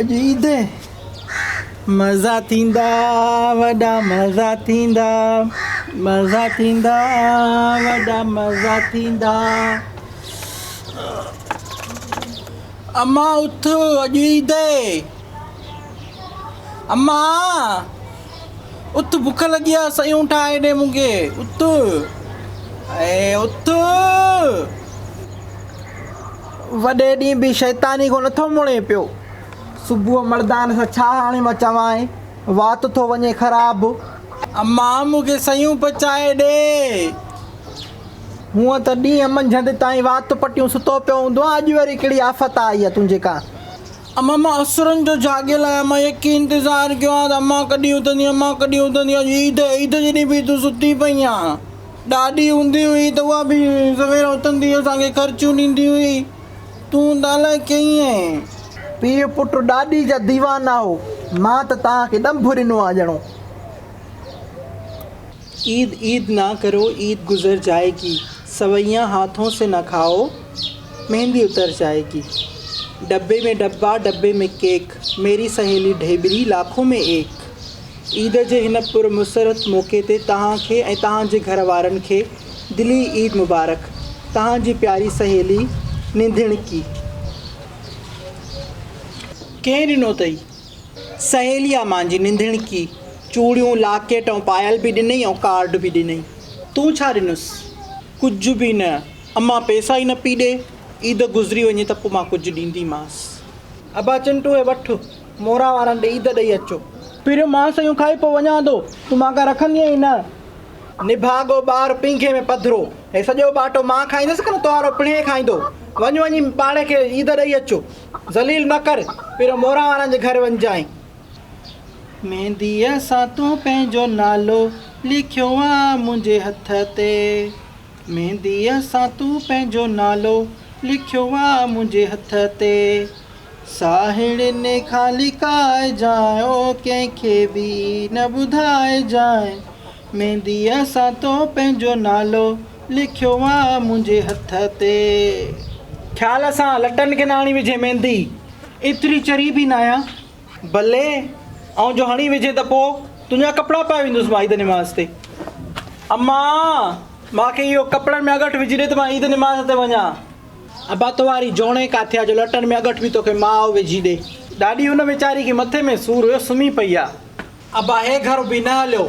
اڄ عيد مزا ٿيندا وڏا مزا ٿيندا مزا ٿيندا وڏا مزا ٿيندا اما اٿ اڄ عيد اما اٿ بک لڳي آ سيون ٺاهي ڏي مونکي اٿ اي اٿ وڏي ڏينهن به شيطاني کان نٿو مڙين پيو. صبح مردان سان ڇا هاڻي مان چوانء، وات ٿو وڃي خراب. امان مون کي سيون پچائي ڏي. هونء ته ڏينهن منجهند تائين وات پٽيون ستو پيو هوندو آهيان، اڄ وري ڪهڙي آفت آئي آهي تنهنجي ڪا. امان مان اسرن جو جاڳيل آهيان، مان يڪي انتظار ڪيو آهي ته امان ڪڏهن اٿندي، امان ڪڏهن اٿندي، اڄ عيد آهي، عيد جي ڏينهن به تون ستي پئي آهين. ڏاڏي هوندي هئي ته اها به سوير اٿندي هئي اسان کي خرچيون ڏيندي هئي تون ته الائي ڪئين آهين. پيء پٽ ڏاڏي جا ديوانا هو مان ته توهان کي ڏنڀ ڏنو آ ڄڻو. عيد عيد نا ڪرو عيد گذر جائي گي سوئيان هاٿون سي نه کائو مهندي اتر جائي گي ڊبي ۾ ڊبا ڊبي ۾ ڪيڪ ميري سهيلي ڍيٻري لاکون ۾ ايڪ. عيد جي هن پر مسرت موقعي تي توهان کي ۽ توهان جي گهر وارن کي دلي عيد مبارڪ. توهان جي پياري سهيلي ننڌڻڪي. ڪنهن ڏنو اٿئي؟ سهيلي آ مانجي ننڌڻڪي. چوڙيون، لاڪيٽ ۽ پايل به ڏنئي ۽ ڪارڊ به ڏنئي. تون ڇا ڏنس؟ ڪجهه به نه. امان پئسا ئي نه پئي ڏي. عيد گذري وڃي ته پوء مان ڪجهه ڏينديمانس. ابا چنٽو هي وٺ. موران وارن ڏي عيد ڏئي اچو. پهريون مان سيون کائي پوء وڃان ٿو. تون مان کان رکندينء ئي نه. نڀاڳو ٻار پينگهي ۾ پڌرو. هي سڄو ٻاٽو مان کائيندس ڪن توهارو پڻهين کائيندو. وڃ وڃي پاڙي کي عيد ڏئي اچو. ذليل نه ڪر. پهريون موران وارن جي گهر وڃجانء. مينديء سان تون پنهنجو نالو لکيو آ منهنجي هٿ تي. مينديء سان تون پنهنجو نالو لکيو آ منهنجي هٿ تي. ساهڙين کان لڪائجانء او ڪنهن کي به نه ٻڌائجانء مينديء سان تو پنهنجو نالو لکيو آ منهنجي هٿ تي. خيال سان لٽن کي نه هڻي وجهين ميندي ايتري چري به ناهيان. بلي آئون جو هڻي وجهين ته پوء تنهنجا ڪپڙا پائي ويندس مان عيد نماز تي. امان مان کي اهو ڪپڙن ۾ اڳٺ وجهي ڏي ته مان عيد نماز تي وڃان. ابا تو واري جوڻي ڪاٿي آ جو لٽن ۾ اڳٺ به توکي ماء وجهي ڏي. ڏاڏي ان ويچاري کي مٿي ۾ سور هيو سمهي پئي آ. ابا هي گهر به نه هليو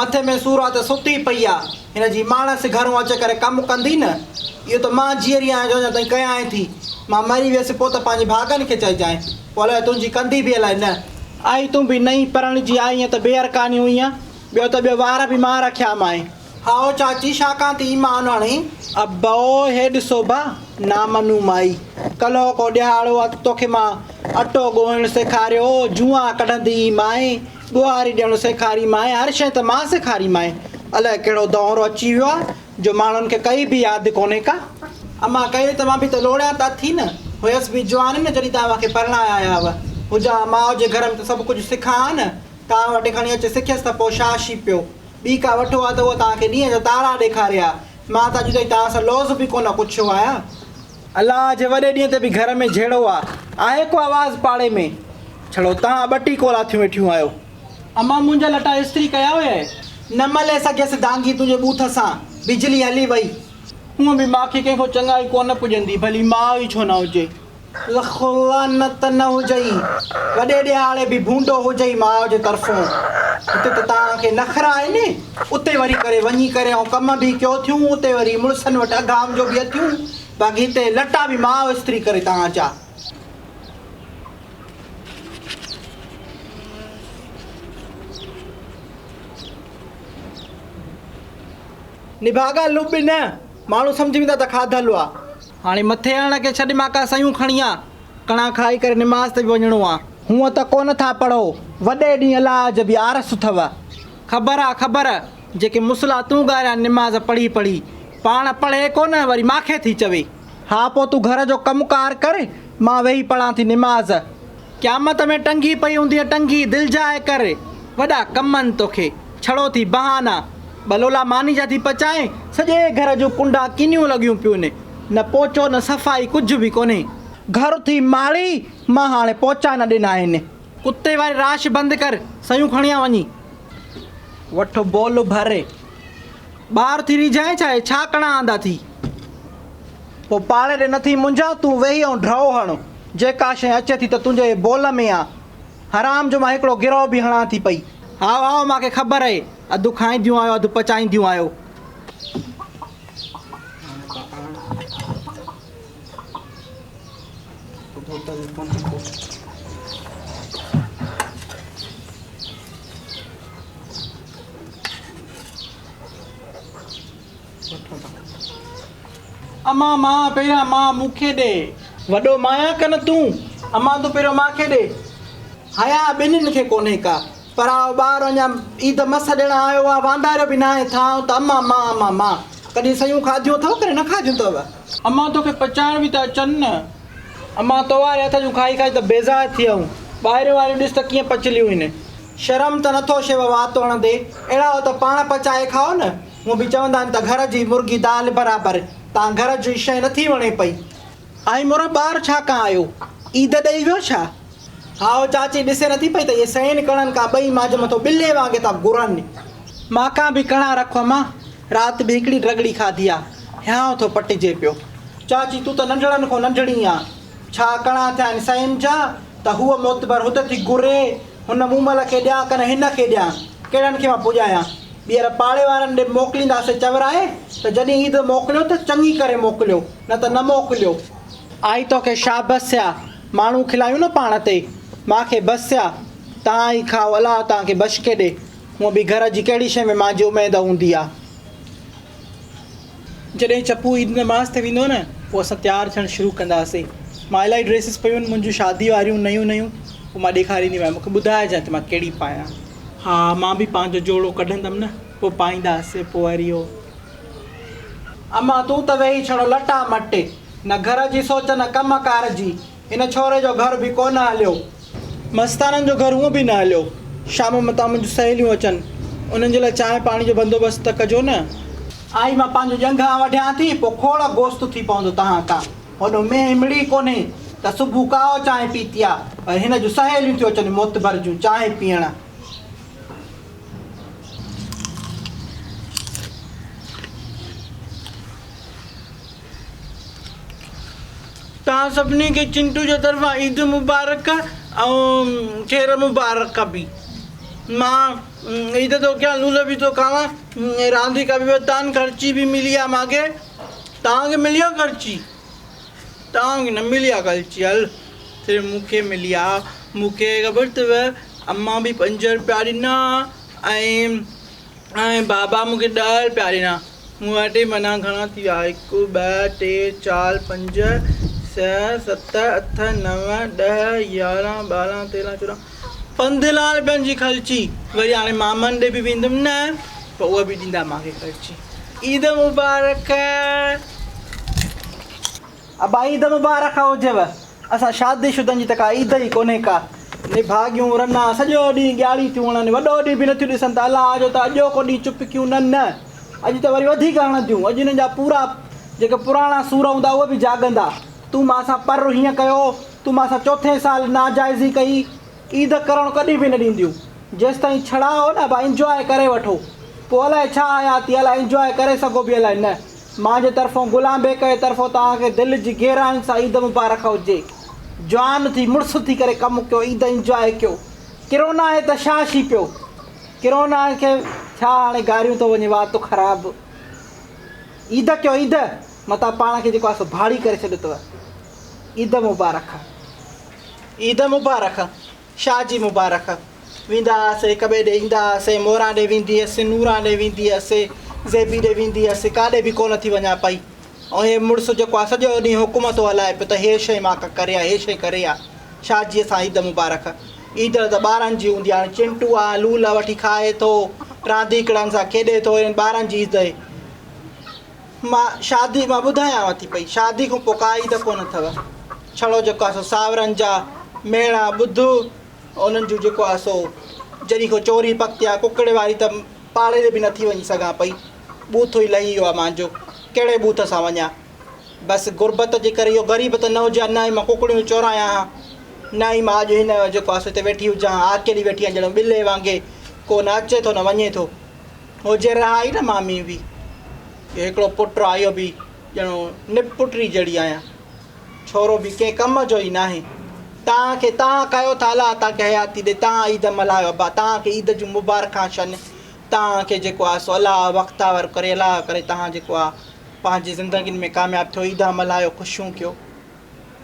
مٿي ۾ سور آ ته ستي پئي آ. هن جي ماڻس گهرون اچي ڪري ڪم ڪندي نه. اهو ته مان جيئري آهيان جو اڃا تائين ڪيانء ٿي. مان مري ويس پوء ته پنهنجي ڀاڳن کي چئجانء. پوء الائي تنهنجي ڪندي به الائي نه. آئي تون به نئين پرڻجي آئينء ته بي ارڪاني هئينء. ٻيو ته ٻيو وار به مان رکيامانء. هائو چاچي شاڪان تي ايمان آڻي. ابو هي ڏسو با نامنو مائي ڪلهوڪو ڏهاڙو آ ته توکي مان اٽو ڳوهڻ سيکاريو جوئان ڪڍندي ئي مانء ٻوهاري ڏيڻ سيکاري مانء هر شيء ته مان سيکاري مانء الائي ڪهڙو دؤر اچي ويو آ جو ماڻهن کي ڪئي به ياد ڪونهي ڪا. امان ڪئي ته مان به ته لوڙيان ته اٿي نه هيس به جوان نه جڏهن توهان کي پرڻائي آيا هئا هجان ها ماء جي گهر ۾ ته سڀ ڪجهه سکان ها نه توهان وٽ کڻي اچي سکيس ته پوء شاشي پيو. ٻي ڪا وٺو ها ته اها توهان کي ڏينهن جا تارا ڏيکاري ها. مان ته اڄ تائين توهان سان لوظ به ڪونه ڪڇيو آهيان. الله جي وڏي ڏينهن تي به گهر ۾ جهيڙو آ. آهي ڪو آواز پاڙي ۾؟ ڇڙو توهان ٻٽي ڪولا ٿيون ويٺيون آهيو. امان منهنجا لٽا استري ڪيا هيئي؟ نه ملي سگهيس دانگي تنهنجي ٻوٿ سان. بجلي هلي وئي. هونء به مان کي ڪنهن کان چڱائي ڪونه پڄندي، ڀلي ماء ئي ڇو نه هجي. لک لعنت نه هجئي، وڏي ڏهاڙي به ڀونڊو هجئي ماء جي طرفون. هتي ته توهان کي نخرا آهن، اتي وري ڪري وڃي ڪري ۽ ڪم به ڪيو ٿيون، اتي وري مڙسن وٽ اگهام جو به اٿيون، باقي هتي لٽا به ماء استري ڪري توهان جا. نڀاڳا لٻ نه، ماڻهو سمجهي ويندا ته کاڌل آ. هاڻي مٿي هڻڻ کي ڇڏ مان ڪا سيون کڻي آ، ڪڻا کائي ڪري نماز تي به وڃڻو آ. هونء ته ڪونه ٿا پڙهو، وڏي ڏينهن الله جي به آرس اٿئو. خبر آ خبر، جيڪي مصلا تون ڳاريا نماز پڙهي پڙهي، پاڻ پڙهي ڪونه وري مانکي ٿي چوي. ها پوء تون گهر جو ڪم ڪار ڪر، مان ويهي پڙهان ٿي نماز. قيامت ۾ ٽنگي پئي هوندينء ٽنگي، دلجاء ڪر، وڏا ڪم آهن توکي، ڇڙو ٿي بهانا، ٻه لولا ماني جا ٿي پچائين، سڄي گهر جون ڪنڊا ڪنيون لڳيون پيون، نه پوچو نه صفائي ڪجهه به ڪونهي. گهر ٿي ماڙي، مان هاڻي پوچا نه ڏنا آهن. ڪتي واري راش بند ڪر، سيون کڻي آ وڃي. وٺ بول ڀر. ٻار ٿي ريجهائين ڇا؟ هي ڇا ڪڻا آندا ٿي؟ پوء پاڙي ڏي نٿي منجهان، تون ويهي ۽ ڍؤ هڻ. جيڪا شيء اچي ٿي ته تنهنجي بول ۾ آ. حرام جو مان هڪڙو گرهو به هڻان ٿي پئي. هائو هائو مان کي خبر اهي، اڌ کائينديون آهيو اڌ پچائينديون آهيو. امان مان پهريان مان مون کي ڏي. وڏو مايان ڪن تون. امان تون پهريون مان کي ڏي. حياء ٻنهين کي ڪونهي ڪا. پرائو ٻار اڃا عيد مس ڏيڻ آيو آ وانداريو به ناهي ٿانء ته امان مان امان مان. ڪڏهن سيون کاڌيون اٿئو ڪڏهن نه کاڌيون اٿئو. امان توکي پچائڻ به ته اچن نه. امان تو واري هٿ جون کائي کائي ته بيزار ٿي آئون. ٻاهريون واريون ڏس ته ڪيئن پچليون هن. شرم ته نٿو شيو وات هڻندي. اهڙا هو ته پاڻ پچائي کائو نه. هونء به چوندا آهن ته گهر جي مرغي دال برابر. تان گهر جي شيء نٿي وڻي پئي. آئي مورا ٻار ڇا ڪان آيو؟ عيد ڏئي ويو ڇا؟ هائو چاچي ڏسي نٿي پئي ته اهي سئين ڪڻن کان ٻئي ماجهه مٿو ٻلي وانگي ٿا گهرن. ماکان به ڪڻا رک امان، رات به هڪڙي ڊرگڙي کاڌي آ، هيانء ٿو پٽجي پيو. چاچي تون ته ننڍڙن کان ننڍڙي آن، ڇا ڪڻا ٿيا آهن سئين جا ته هوء معتبر هت ٿي گهري، هن مومل کي ڏيان ڪن هن کي ڏيان، ڪهڙن کي مان پڄايان. ٻيهر پاڙي وارن ڏي موڪلينداسين چورائي ته جڏهن عيد موڪليو ته چڱي ڪري موڪليو نه ته نه موڪليو. آئي توکي شابس آ، ماڻهو کلايون نه پاڻ تي، مان کي بس آ، تهان ئي کائو الله تهان کي بشڪي ڏي، هونء به گهر جي ڪهڙي شيء ۾ مانجي اميد هوندي آ. جڏهن چپو عيد نماز تي ويندو نه پوء اسان تيار ٿيڻ شروع ڪنداسين. مان الاهي ڊريسز پيون آهن منهنجون شادي واريون نيون نيون پوء مان ڏيکارينديمانء مون کي ٻڌائجانء ته مان ڪهڙي پايان. ها مان به پنهنجو جوڙو ڪڍندم نه پوء پائينداسين پوء وري اهو. امان تون ته ويهي ڇڙو لٽا مٽ، نه گهر جي سوچ نه ڪم ڪار جي. هن ڇوري جو گهر به ڪونه هليو. مستانن جو گهر هونء به نه هليو. شام متان منهنجون سهيليون اچن، انهن جي لاء چانهه پاڻي جو بندوبست ته ڪجو نه. آئي مان پنهنجو ڄنگهان وڍيان ٿي، پوء کوڙ گوشت ٿي پوندو تهان کان. هوڏو مينهن مڙئي ڪونهي ته صبح ڪائو چانهه پيتي آ، پر هن جون سهيليون ٿيون اچن معتبر جون چانهه پيئڻ. توهان سڀني کي چنٽو جي طرفان عيد مبارڪ ۽ خير مبارڪ به. مان عيد ٿو ڪيان لول به ٿو کاوان رانديڪا به ورتا آهن خرچي به ملي آهي مان کي توهان کي ملي آهي خرچي توهان کي نه ملي آهي خرچي هل صرف مون کي ملي آهي مون کي خبر اٿو امان به پنج روپيا ڏنا ۽ ۽ بابا مون کي ڏهه رپيا ڏنا. مون وٽ معنيٰ گهڻا ٿي ويا؟ هڪ، ٻه، ٽي، چار، پنج، ڇهه، ست، اٺ، نو، ڏهه، 11، 12، 13، 14، 15 رپين جي خرچي. وري هاڻي مامن ڏي به ويندم نه پوء اهي به ڏيندا مان کي خرچي. عيد مبارڪ. ابا عيد مبارڪ هجيو. اسان شادي شدن جي ته ڪا عيد ئي ڪونهي ڪا. نڀاڳيون رنا سڄو ڏينهن ڳياڙي ٿيون هڻن، وڏو ڏينهن به نٿيون ڏسن ته الله جو ته اڄوڪو ڏينهن چپڪيون نه نه اڄ ته وري وڌيڪ هڻنديون، اڄ انهن جا پورا جيڪي پراڻا سور هوندا اهي به جاڳندا. تون مان سان پر هيئن ڪيو، تون مان سان چوٿين سال ناجائزي ڪئي، عيد ڪرڻ ڪڏهن به نه ڏينديون. جيستائين ڇڙا هو نه ڀا انجواء ڪري وٺو. پوء الائي ڇا حياتي الائي انجواء ڪري سگهو به الائي نه. مان جي طرفون غلام بيگ جي طرفون توهان کي دل جي گهراين سان عيد مبارڪ هجي. جوان ٿي مڙس ٿي ڪري ڪم ڪيو عيد انجواء ڪيو. ڪرونا آهي ته شا شي پيو. ڪرونا کي ڇا هاڻي گاريون ٿو وڃي وات خراب. عيد ڪيو عيد متان پاڻ کي جيڪو آهي سو ڀاڙي ڪري ڇڏيو اٿو. عيد مبارڪ. عيد مبارڪ. شاھ جي مبارڪ. ويندا هئاسين هڪ ٻئي ڏي ايندا هئاسين موران ڏي ويندي هيس نوران ڏي ويندي هيس زيبي ڏي ويندي هيس ڪاڏي به ڪونه ٿي وڃان پئي ۽ هي مڙس جيڪو آهي سڄو ڏينهن حڪم ٿو هلائي پيو ته هي شيء مان ڪري ها هي شيء ڪري ها شاھ جي سان عيد مبارڪ عيد ته ٻارن جي هوندي آهي هاڻي چنٽو آهي لول وٺي کائي ٿو رانديڪڙن سان کيڏي ٿو هنن ٻارن جي عيد اهي مان شادي مان ٻڌايانو ٿي پئي، شادي کان پوء ڪا عيد ڪونه اٿو. ڇڙو جيڪو آهي سو ساورن جا ميڻا ٻڌ، انهن جون جيڪو آهي سو جڏهن کان چوري پڪتي آهي، ڪڪڙي واري ته پاڙي ڏي به نٿي وڃي سگهان پئي. ٻوٿ ئي لهي ويو آهي مانجو، ڪهڙي ٻوٿ سان وڃان. بس غربت جي ڪري اهو غريب ته نه هجي ها نه ئي مان ڪڪڙيون چورايان ها نه ئي مان اڄ هن جيڪو آهي سو هتي ويٺي هجان ها اڪيلي ويٺي آهيان ڄڻ ٻلي وانگي ڪو نه اچي ٿو نه وڃي ٿو هجي رها ئي نه مامي به اهو هڪڙو پٽ آهي اهو به ڄڻ نپٽري جهڙي آهيان ڇورو به ڪنهن ڪم جو ئي ناهي توهان کي توهان ڪيو ٿا الله توهان کي حياتي ڏي توهان عيد ملهايو ابا توهان کي عيد جون مبارڪان شن توهان کي جيڪو آهي سو الله بختاور ڪري الله ڪري توهان جيڪو آهي پنهنجي زندگين ۾ ڪامياب ٿيو عيدا ملهايو خوشيون ڪيو.